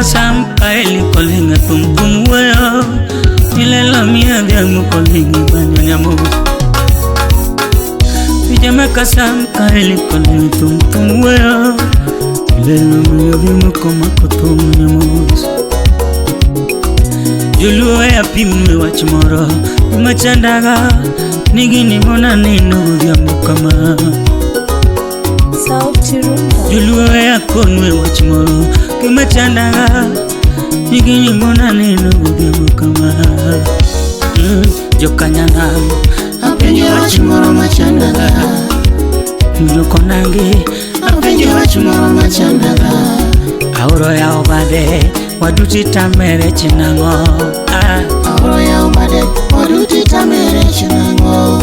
kasam kaeli kolinga tum tum weyo Ilelo mia dhiamu kolinga banyo nyamo Pijama kasam kaeli kolinga tum tum weyo Ilelo mia dhiamu komako tum nyamo Joluo e apimwe wach moro Umachandaga nigini mona neno godhiambo kama Sauti Rumba. Joluo e akonwe wach moro Kumachandaga nigini mona neno godhiambo kama Jokanyanam Apenjo wach moro machandaga Jokonange Apenjo wach moro machandaga Aoro ya obade waduti tamere chinang'o Aoro ya obade waduti tamere chinang'o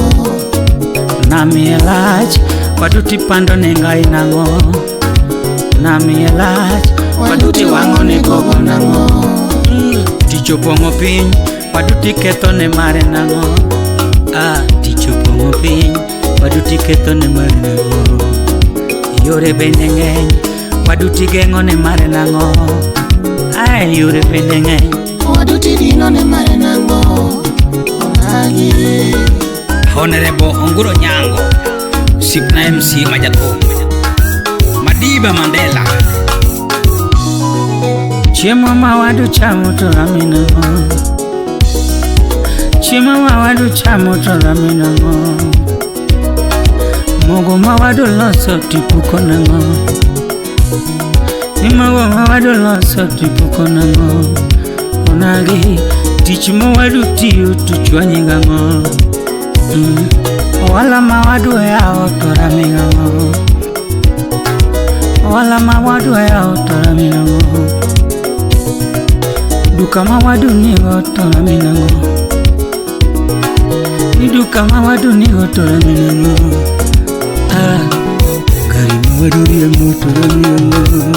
Nami elach waduti pando ne ngai nang'o Nami elach waduti wang'o ne gogo nang'o Tich opong'o piny waduti ketho ne mare nang'o Tich opong'o piny waduti ketho ne mare nang'o Yore bende ng'eny waduti geng'o ne mare nang'o Ai yore bende ng'eny waduti dino ne mare nang'o Onagi Honorable Onguro Nyango Sipna MC Majathum Madiba Mandela Chiemo ma wadu chamo to rami nang'o Chiemo ma wadu chamo to rami nang'o Mogo ma wadu loso tipuko nang'o Ni mogo ma wadu loso tipuko nang'o Onagi tich ma wadu tiyo to chwanyi gang'o Ohala ma wadu yawo to rami gang'o Ohala ma wadu yawo to rami nang'o Duka ma wadu nigo to rami nang'o Ni duka ma wadu nigo to rami nang'o Gari ma wadu riembo to rami nang'o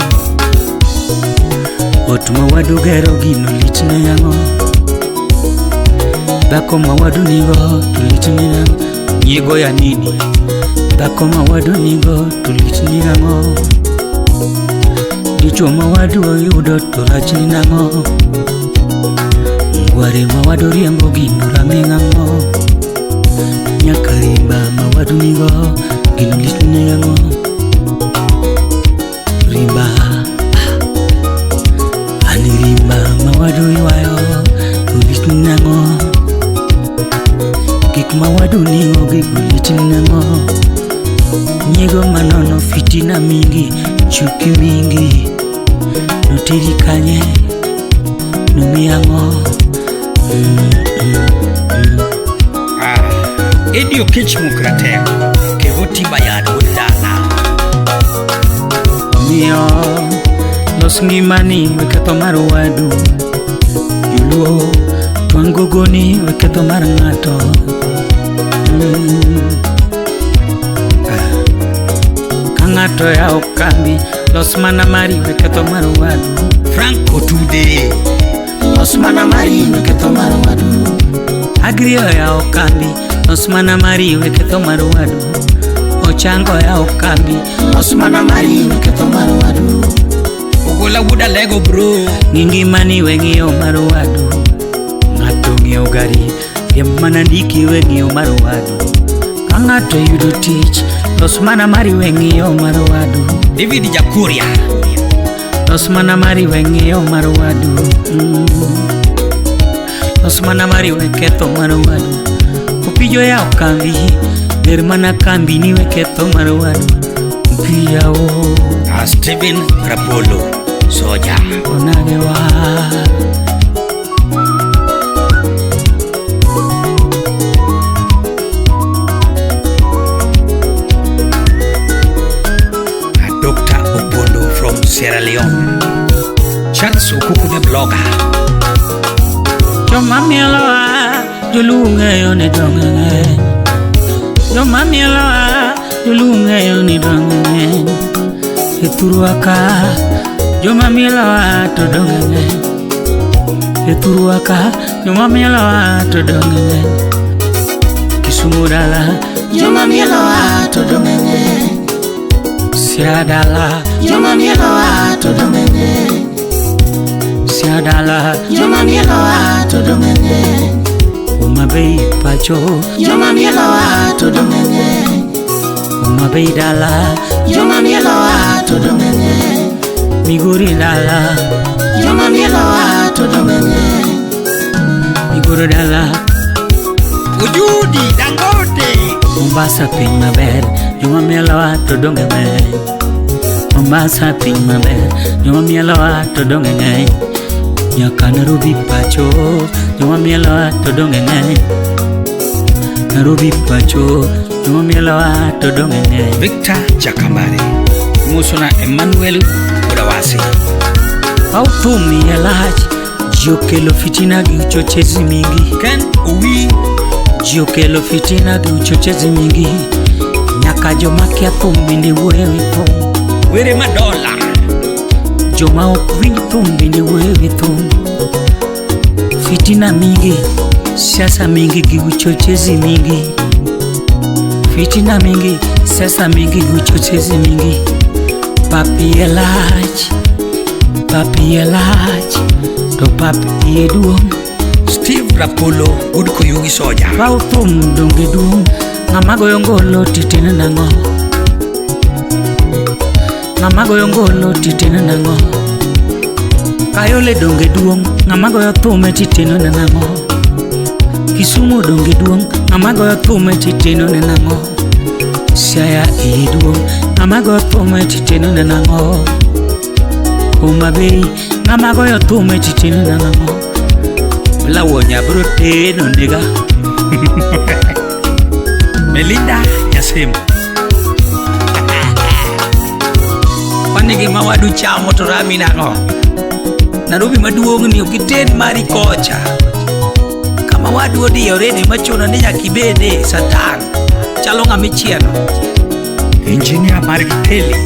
Ot ma wadu gero gino litne nang'o Dhako ma wadu nigo to litne nang'o Nyiego ya nini Dhako ma wadu nigo to litne nang'o Dichuo ma wadu oyudo to rachni nang'o Ngware ma wadu riembo gino rami nang'o Nyaka rimba ma wadu nigo gino litne nang'o Rimba ani rimba ma wadu ywayo to litne nang'o Gik ma wadu nigo gigo litne nang'o Nyiego manono fitina mingi chuki mingi Noteri kanye nomi ang'o Eddie Okech Mukratego Kevoti Bayad wuod dala Omiyo los ngimani we ketho mar wadu Joluo twang' gogoni we ketho mar ng'ato Ka ng'ato yawo kambi los mana mari we ketho mar wadu Frank Otude Los mana mari we ketho mar wadu Agri oyawo kambi los mana mari we ketho mar wadu Ochango oyawo kambi Los mana mari we ketho mar wadu Ogola wuod Alego bro Ng'i ngimani we ng'iyo mar wadu Ng'ato ng'iewo gari riemb mana ndiki we ng'iyo mar wadu Ka ng'ato yudo tich los mana mari we ng'iyo mar wadu David Jakuria Los mana mari we ng'iyo mar wadu Los mana mari we ketho mar wadu Opijo yawo kambi ger mana kambi ni we ketho mar wadu Opijawo Stephen Rapolo Soja onagewa Dr. Opondo from Sierra Leone Charles Okuku the blogger Joma mieloa joluo ng'eyo ni dong' ng'eny Joma mieloa joluo ng'eyo ni dong' ng'eny E thurwa ka joma mieloa to dong' ng'eny E thurwa ka joma mieloa to dong' ng'eny Kisumu dala Joma mieloa to dong' ng'eny Siaya dala Joma mieloa to dong' ng'eny Busia dala, Joma mielowa to donge ng'eny. Homa Bay pacho, Joma mielowa to donge ng'eny. Homa Bay dala, Joma mielowa to donge ng'eny. Migori dala, Joma mielowa to donge ng'eny. Migori dala, Ujudi Dangote. Mombasa piny maber, joma mielowa to donge ng'eny. Mombasa piny maber, joma mielowa to donge ng'eny. Nyaka Nairobi pacho, joma mielowa to donge ng'eny. Nairobi pacho, joma mielowa to donge ng'eny. Victor Jakambare. Musona Emmanuel Odawasi. Paw thum iye lach, ji okelo fitina gi uchochezi mingi. Ken Owi. Ji okelo fitina gi uchochezi mingi. Nyaka joma kia thum bende wuoyo e wi thum. Were Madola. Joma ok winj thum bende wuoyo e wi thum. Fitina mingi, siasa mingi gi uchochezi mingi. Fitina mingi, siasa mingi gi uchochezi mingi. Pap iye lach, pap iye lach, to pap iye duong'. Steve Rapolo Ud Koyugi Soja. Paw thum donge duong', ng'ama goyo ngolo titeno nang'o? Ng'ama goyo ngolo titeno nang'o? Kayole donge duong', ng'ama goyo thum e titeno ne nang'o? Kisumu donge duong', ng'ama goyo thum e titeno ne nang'o? Siaya iye duong', ng'ama goyo thum e titeno ne nang'o? Homa Bay, ng'ama goyo thum e titeno ne nang'o? Lawonya bro teno nega. Melinda Nyasemo. Kwani gima wadu chamo to rami nang'o? Nairobi maduong' ni ok iten mari kocha. Kama wadu odiyore ni machuno ni nyaka ibede satan. Chalo ng'ama ichielo. Engineer Mark Kelly.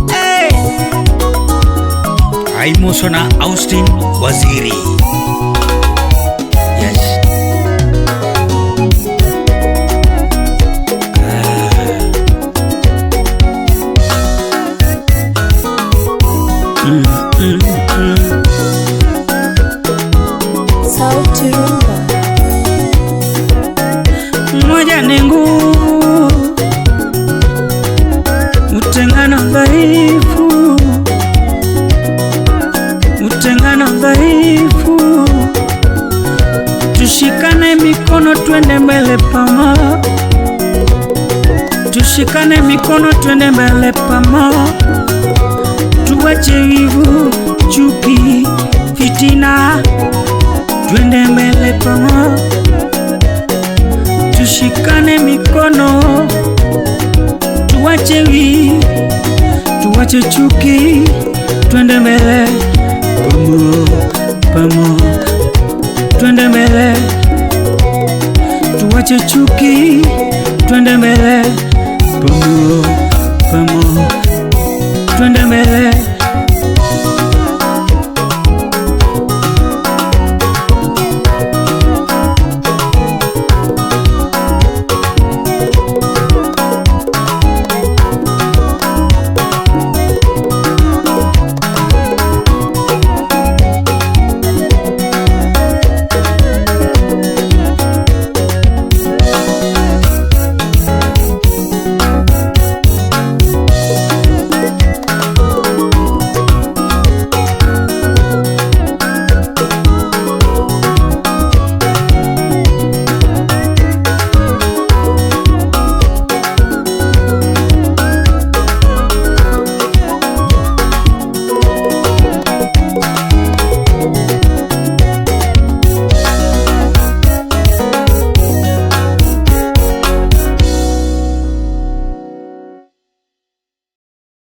Hey! Aimosona Austin Waziri. Yes. Sauti Rumba. Moja ni nguvu, utengano dhaifu, utengano dhaifu. Tushikane mikono twende mbele pamoja, tushikane mikono twende mbele pamoja, tuache wivu, chuki, fitina, twende mbele pamoja. Tushikane mikono, tuache wivu, tuache chuki, twende mbele pamoja, twende mbele, tuache chuki, twende mbele pamoja, twende mbele.